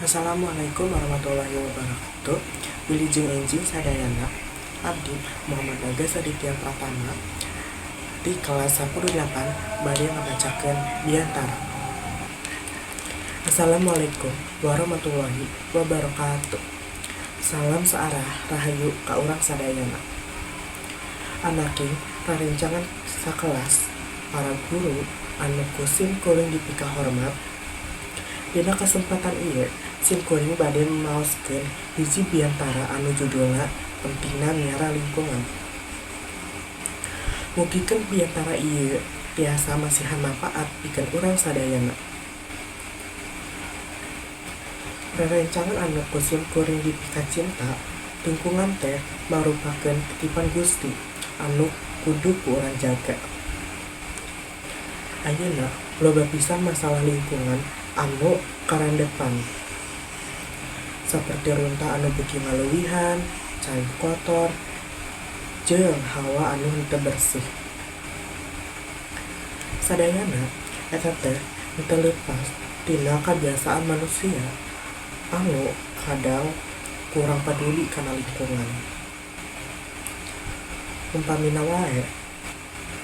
Assalamualaikum warahmatullahi wabarakatuh. Wilujeng enjing sadayana. Abdi Muhammad Bagas Aditya Pratama di kelas 18 bade ngabacakeun biantara. Assalamualaikum warahmatullahi wabarakatuh. Salam searah rahayu ka urang sadayana. Anaking rerencangan sakelas, para guru anu ku sim kuring dipikahormat. Dina kesempatan ieu sim kuring bade maoskeun hiji biantara anu judulna Pentingna Miara Lingkungan. Mugikeun biantara ieu tiasa masihan manfaat pikeun urang sadayana. Rerencangan anu ku sim kuring dipikacinta, lingkungan teh marupakeun titipan Gusti anu kudu ku urang jaga. Ayeuna loba pisan masalah lingkungan anu karandepan, saperti runtah anu beuki ngaleuwihan, cai kotor, jeung hawa anu henteu bersih. Sadayana eta teh henteu leupas tina kabiasaan manusia anu kadang kurang paduli kana lingkungan. Umpamina wae,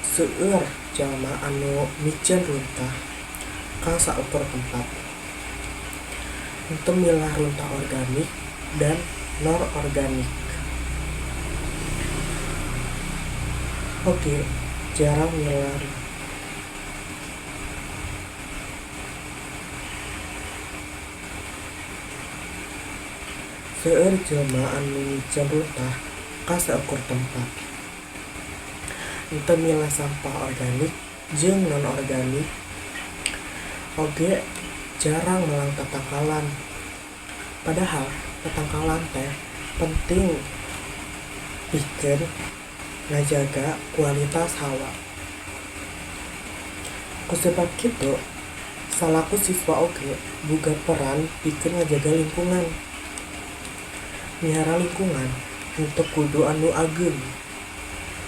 seueur jalma anu miceun runtah ka saukur tempat. Henteu milah runtah organik dan non-organik. Oge jarang milah Seueur jelema anu miceun runtah ka saukur tempat. Henteu milah sampah organik jeung non-organik. Oge jarang melang tatangkalan. Padahal tatangkalan teh penting pikeun ngajaga kualitas hawa. Kusebab kitu, salaku siswa oge boga peran pikeun ngajaga lingkungan. Miara lingkungan henteu kudu anu ageung,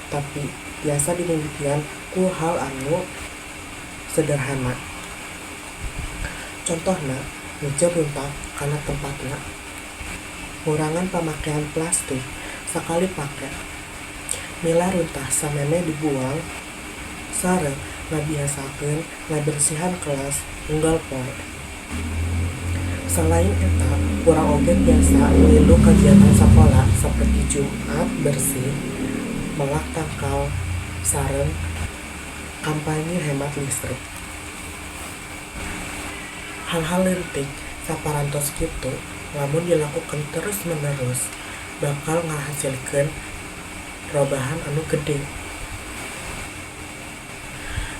tapi tiasa dimimitian ku hal anu sederhana. Contohna, miceun runtah kana tempatna, ngurangan pamakean plastik sakali pake, milah runtah samemeh dibuang, sareng ngabiasakeun ngabersihan kelas unggal poe. Salain eta, urang oge tiasa milu kagiatan sakola saperti Jumat Bersih, melak tangkal, sareng kampanye hemat listrik. Hal-hal leutik saparantos kitu lamun dilakukeun terus-menerus bakal ngahasilkeun robahan anu gede.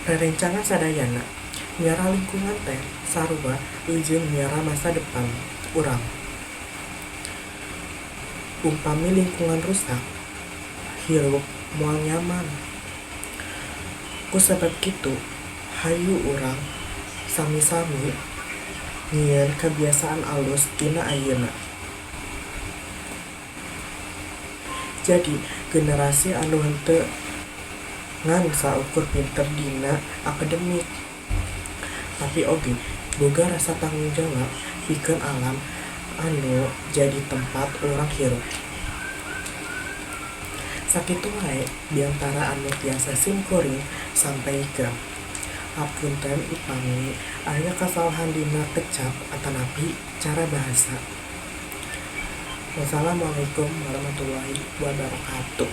Rerencangan sadayana, miara lingkungan teh sarua jeung miara masa depan urang. Umpami lingkungan rusak, hirup moal nyaman. Kusabab kitu, hayu urang sami-sami nyieun kabiasaan alus tina ayeuna. Jadi generasi anu henteu ngan saukur pinter dina akademik, tapi oge boga rasa tanggung jawab pikeun alam anu jadi tempat urang hirup. Sakitu wae biantara anu tiasa sim kuring sampaikeun. Hapunten upami aya kasalahan dina kecap atanapi cara bahasa. Wassalamualaikum warahmatullahi wabarakatuh.